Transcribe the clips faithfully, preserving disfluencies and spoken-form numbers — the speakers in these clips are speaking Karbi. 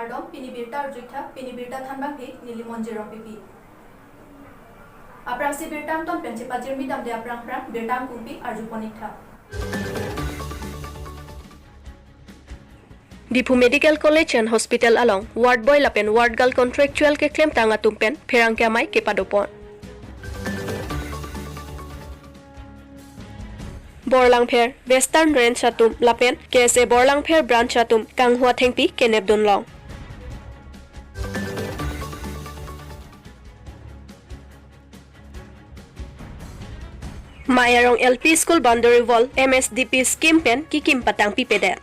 Kardom, pini birta arju-iktha, pini birta thanbangke neli Monjir Rongpipi. Aphrangsi birta angton pen chepajirmi damde aphrang aphrang birta angkungpi arjupon-iktha. Diphu Medical College and Hospital along ward boy lapen ward girl contractual keklemtang atum pen pherangke amei kepadopon. Borlangpher Western Range atum lapen K S A Borlangpher Branch atum kanghu athengpi kenepdun long. Mayarong L P School boundary wall M S D P scheme pen kikim patangpipedet.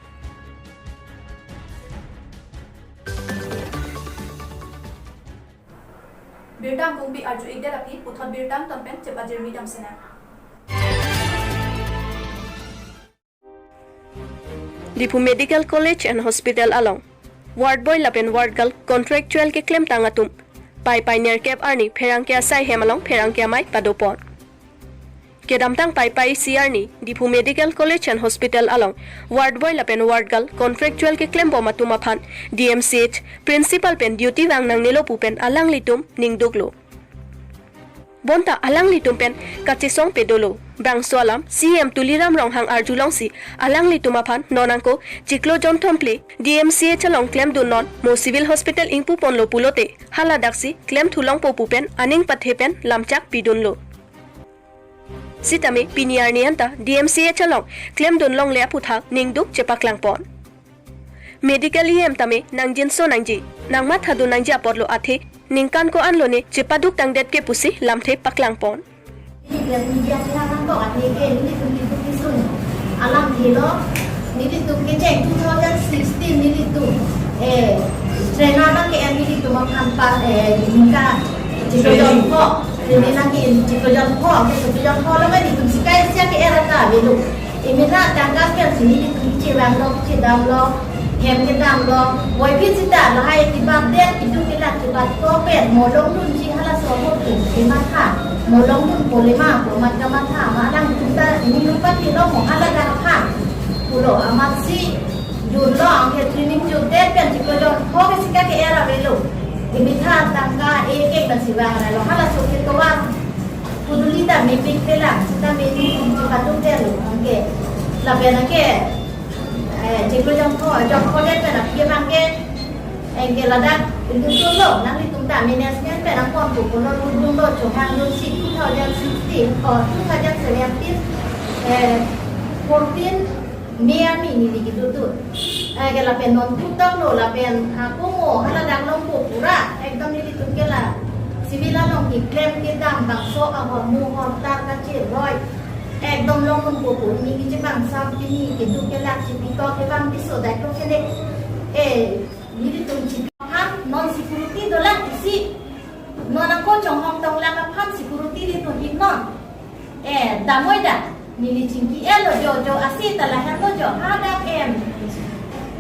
Birta angkungpi arju-ikdet aphi puthot birta angton pen chepajirmi damsinang. Diphu Medical College and Hospital along ward boy lapen ward girl contractual keklemtang atum Paipai nerkep arni pherangke asai hem along pherangke amei padopon. Kedamtang Paipai isi arni Diphu Medical College and Hospital along ward boy lapen ward girl contractual keklembom atum aphan D M C H principal pen duty vang nangnelo pu pen alanglitum ningduklo. Bonta alanglitum pen kachesongpe dolo. Bangso alam C M Tuliram Ronghang arjulongsi alanglitum aphan non angko chiklo jonthom phli D M C H along klemdun non mo Civil Hospital ingpuponlo pulote haladaksi klemthulongpo pu pen aning pathe pen lamchak pidunlo. Sitame pini arni anta D M C H along klemdun longle aphuthak ningduk chepaklangpon. Medical E M tame nangjinso nangji, nangmathadun nangji apotlo athe ningkan ko-anlone chepaduktangdetke pusi lamthe paklangpon. Media kehang kok athe ke nelitum kipu kisun alam thelo, nelitum kecheng two thousand sixteen nelitum, eh, trainer nangke-en nelitum aphan pa, eh, ningkan chiklo jon pho, trainer nangke-en chiklo jon pho, ke chiklo jon pho lo nelitum sikai sia ke-er ta avelo. Emena tangka pensi nelitum chevanglo, chedamlo, hem kedamlo, boiphit sita lahai kibatdet, keduk kelak kibat ko pen, mo longdunji halaso ahut pen kematha, mo longdunpo le ma pu amat kamatha, ma alangtum ta ningduk pati lo mo haladak aphan pulo, amatsi dunlo, anke training jutdet pen chiklo jon pho ke sika ke-er avelo. Emetha tangka ek ek pensi vang ra lo, halaso ke tovar. Kuduli ta mepik pelang, sita mepik kum chepatu telo, anke. Lapen anke, eh, chiklo jon pho, jon pho det pen aphi abang ke, anke ladak, itu tulo, nanglitum ta management pen angkon pu pulo, lutdunlo, chohangdunsi two thousand sixteen, or two thousand seventeen, eh, fourteen, May arni neli kedodun. Eh, ke lapen non putanglo lapen ako mo haladak longpo pura. Ekdom nelitum ke la civil along keklem kedam bangso ahormu hortar kachiroi. Ekdom longpo pu neli kachebang sam pini keduk kelak chepikok kebang piso dak to kene. Eh, nelitum chepi aphan non security dolang isi. Non ako chonghong tonglang aphan security nelitum iknon. Eh, damoi da, neli chingki-etlo jo, jo, asi ta lahenlo jo, hadak em.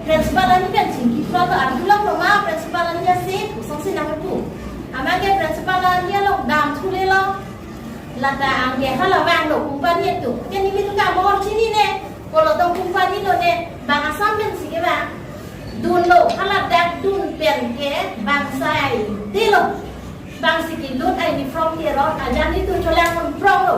Principal arni pen chingki phlotlo, arjulonglo ma, principal arni asi, pusongsi nangpu. Amat ke principal arni along damthulelo. Lata anke hala vanglo, company atum. Ke nelitum ke amor chinine, kolo tong company lone, bang Assam pensi kevang. Dunlo, haladak dun pen ke, bang sai, dilo. Bangsi kelut ai uniform kerot ajan nelitum cholangpon pronglo.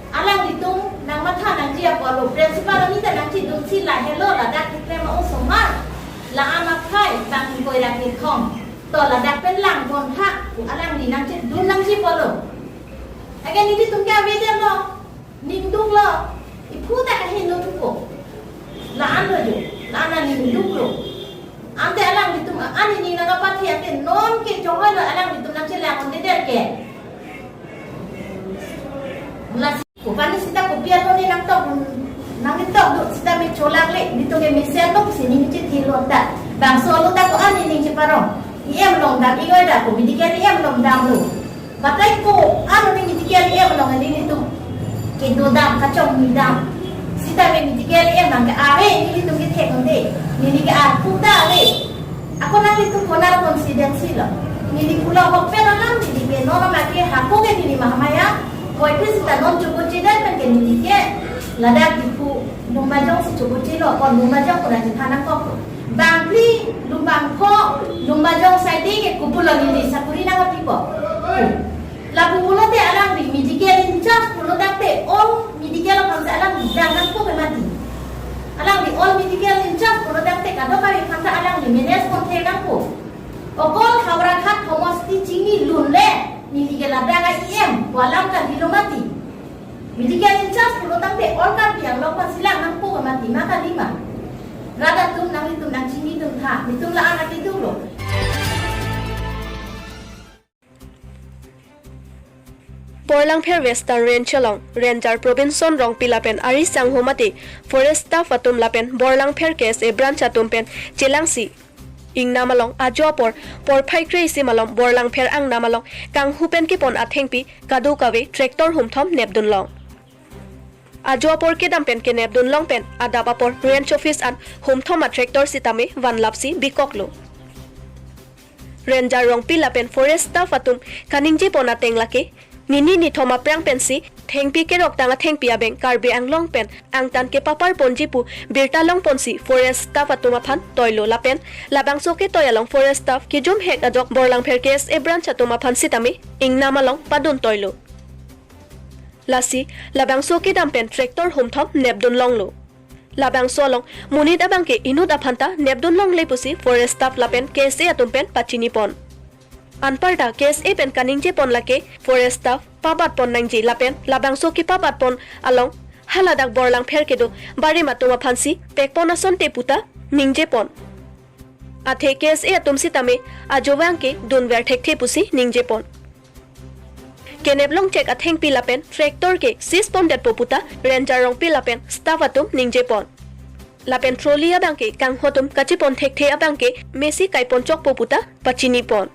Alanglitum nangmatha nangji apotlo, principal arni ta nangchedunsi lahelo ladak keklem a-osomar. La-an aphai bang ingkoi ra kethom. To ladak pen langpon tha, alangli nangchedun nangji apotlo. Anke nelitum ke avedetlo. Ningduklo, iphu ta kaheno thupo. La-anlo jo, la-an ningduklo. Ante alanglitum, ani ning nangkapathe ante non ke chonghoi lo alanglitum nangchelang ante der ke. Lasi, ko pani sita kopi ato ni nangtok, nangtok do, sita me cholang le, nelitum ke mesen lo, sini ni chethilo ta. Bangso lo ta ko ani ning cheparong. E M along dam, ingkoi da ko, medical E M along damlo. Batai ko, ano ni medical E M along nelitum kedodam, kachongni dam. Sita me medical E M nang ke ave, nelitum kethek un-e. Neli ke arpu ta ave. Ako nanglitum konar constituency lo. Neli pulo hok pen alam neli ke, non ma ke hako ke neli Mahamaya. Boiphit sita non choboche det pen ke neli ke. Ladak Diphu Lumbajong si chobochelo, kon Lumbajong ko na chephan nangkok. Bangphli, Lumbangpho, Lumbajong side ke kopulo neli sakuri nangpipo. Lapu pulote alangli medical in charge pulo tangte all medical aphan si alangli dang nangpo ke mati. Alangli all medical in charge pulo tangte kadokave aphan ta alangli manage pon the nangpo. Okol Howraghat homosti chinglun le neli ke ladak a-E M pu alam kalilo mati. Medical in charge pulo tangte all Karbi Anglong aphan si lang nangpo ke mati, ma kalima. Rat atum nanglitum nangchingidun tha, netum la-an akeduk lo. Borlangpher Western Range along Ranger Probinson Rongpi lapen ari sangho mate forest staff atum lapen Borlangpher K S A branch atum pen chelangsi ingnam along ajo apor porphai kre-isi malom Borlangpher angnam along kanghu pen kepon athengpi kadokave tractor humthom nepdun long. Ajo apor kedam pen kenepdun long pen adap apor range office an humthom a tractor sitame vanlapsi bikoklo. Ranger Rongpi lapen forest staff atum kaningje pon ateng lake, nini nithom aphrang pensi thengpi keroktang athengpi abeng Karbi Anglong pen angtan kepapar ponji pu birta long ponsi forest staff atum aphan toilo lapen labangso ketoi along forest staff kejum hek ajok Borlangpher K S A branch atum aphan sitame ingnam along padun toilo. Lasi labangso kedam pen tractor humthom nepdun longlo. Labangso along monit abang ke inut aphan ta nepdun longle pusi forest staff lapen K S A atum pen pachini pon. Anparta K S A pen kaningje pon lake forest staff pabat pon nangji lapen labangso kepabat pon along haladak Borlangpher kedo barim atum aphan si pek pon asonte puta ningje pon. Athe K S A atum sitame ajo abang ke dunver thekthe pusi ningje pon. Kenep longchek athengpi lapen tractor ke seize pondetpo puta Ranger Rongpi lapen staff atum ningje pon. Lapen trolley abang ke kanghu atum kachepon thekthe abang ke mesi kai pon chokpo puta pachini pon.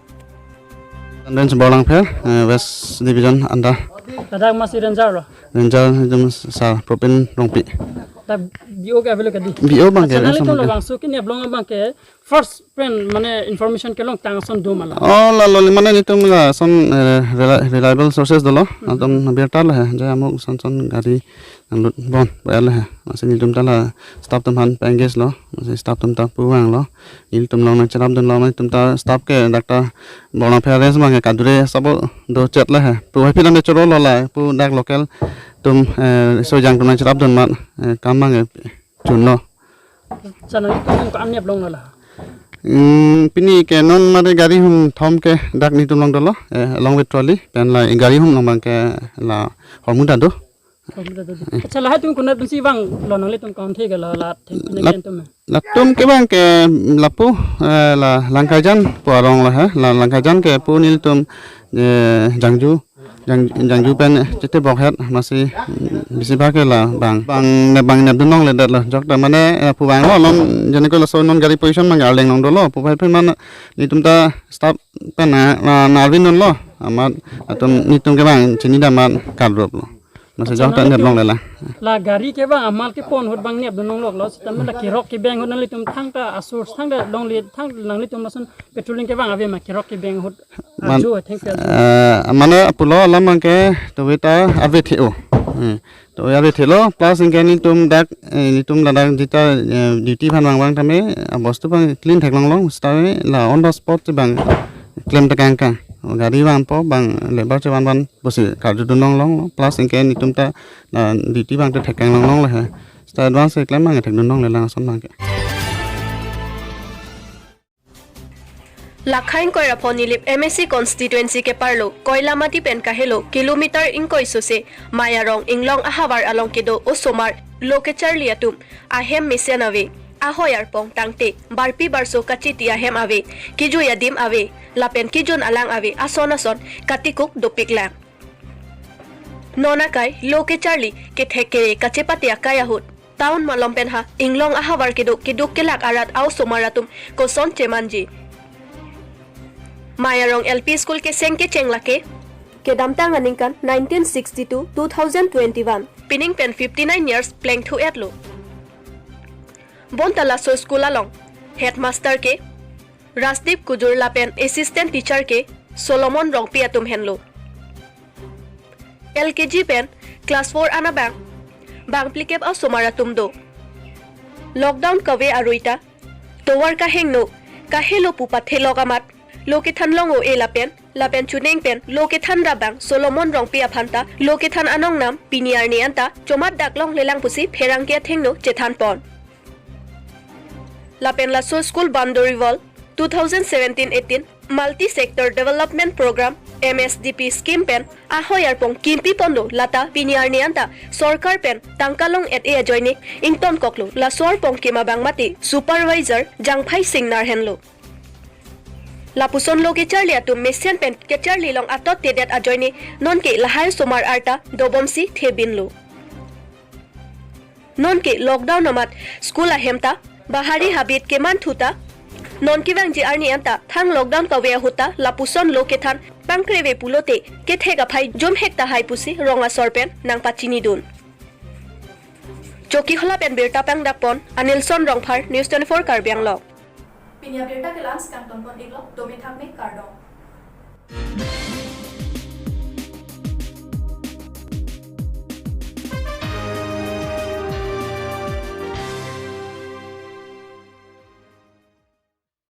Range Borlangpher, eh, West Division under. Ladak masi Ranger lo. Ranger itum Sir Probin Rongpi. Dak B O ke avelo kadi. B O abang ke, acha, nanglitum information. Labangso kenep long abang ke first pen mane information kelong tang ason do ma la? Oh, la lo, mane netum lason, eh, rela-, reliable sources dolo. Hmm. Atum birta lo he, je amuk son son gari nanglut bon, ba lo he. Masi netum ta la staff atum aphan pa-engage lo, masi staff atum ta pu vanglo. Netum along nangcherapdun lo, netum ta staff ke dak ta Borlangpher Range abang ke kadure sabo do chet lo he. Pu hai phi lam choro lo la, pu dak local atum, eh, so jang atum nangcherapdun amat, eh, kam abang ke chunlo. Acha, nanglitum ko-an nep longlo la? Hmm, pini ke non mate gari humthom ke dak netum along dolo, eh, along with trolley, pen la gari hum along abang ke la hormu ta do. Hormu ta do. Acha, lahai atum konat pensi vanglo, nanglitum kon the ke la, la thek ne Lat-, ken atum? Latum ke abang ke lapu, eh, la Langkaijan pu arong lo he, la Langkaijan ke pu nelitum, eh, Jangju, Jang-, Jangju pen chetebok het, masi, mm, bisi bhag ke la bang, bang ne bang nepdun longledetlo. Jok ta mane, eh, pu vanglo, non jene ko laso non gari position abang arleng along dolo, pu hai phi mane netum ta staff pen na, na, narvindunlo, amat atum netum ke abang chinidam amat kardrop lo. Masi jok ta nep longle la. La gari ke abang amal kepon ahut abang nepdun longlok lo, sitame la kerok kebeng ahut nanglitum thangta a-source thangta longle thang nanglitum lason patrolling ke abang ave ma kerok kebeng ahut? Man-, ajo, thank you, ajo. Eh, mane pulo alam abang ke tove ta ave the-o. Eh, tove ave thelo, plus anke netum dak, eh, netum ladak jita, eh, duty aphan vang vang tame, eh, abostu abang clean theklong long, sitame la on the spot abang klem tekang kang. Gari vangpo abang labour chevan van pusi karjudun longlong, plus anke netum ta, na, duty abang ta theklong longle he. Sita advance klem abang thekdun longle lang ason abang ke. Lakha ingkoi ra pho Nilip M A C constituency keparlo Koilamati pen kahelo kilometer ingkoi sose Mayarong Inglong ahavar along kedo osomar lo kecharli atum ahem mesen ave, ahoi arpong tangte barpi barso kachiti ahem ave, kejui adim ave, lapen kejun alang ave ason ason katikuk dopik lang. Non akai lo kecharli kethek kere kachepate akai ahut town malom pen ha Inglong ahavar kedo keduk kelak arat a-osomar atum koson chemanji. Mayarong L P School keseng kecheng lake kedamtang aningkan nineteen sixty-two two thousand twenty-one, pining pen fifty-nine years plengthu-etlo. Bonta laso school along headmaster ke Rajdeep Kujur lapen assistant teacher ke Solomon Rongpi atum henlo. L K G pen class four an abang bang phlikep a-osomar atum do. Lockdown kave arui ta tovar kahingno kahelo pu pathelok amat lo kethan long-o-e lapen lapen chuneng pen lo kethan rabang Solomon Rongpi aphan ta lo kethan anong nam pini arni anta chomat dak longlelang pusi pherangke athengno chethan pon. Lapen laso school boundary wall two thousand seventeen eighteen Multi Sector Development Program, M S D P scheme pen ahoi arpong kimpi ponlo, lata pini arni anta sorkar pen tangka long-et-e ajoine ington koklo laso arpong kim abang mate supervisor Jangphai Singnar henlo. Lapuson lo kecharli atum mesen pen kecharli long atot tedet ajoine nonke lahai osomar arta dobomsi thebinlo. Nonke lockdown amat school ahem ta bahari habit keman thu ta non kevangji arni anta thang lockdown kave ahut ta lapuson lo kethan pangkreve pulote kethek aphai jomhek tahai pusi rong asor pen nangpachinidun. Chokihola pen birta pangdakpon Anilson Rongphar, News twenty-four Karbi Anglong. Pini abirta ke la-ansi kangtonpon-iklo, domi thakme, kardom.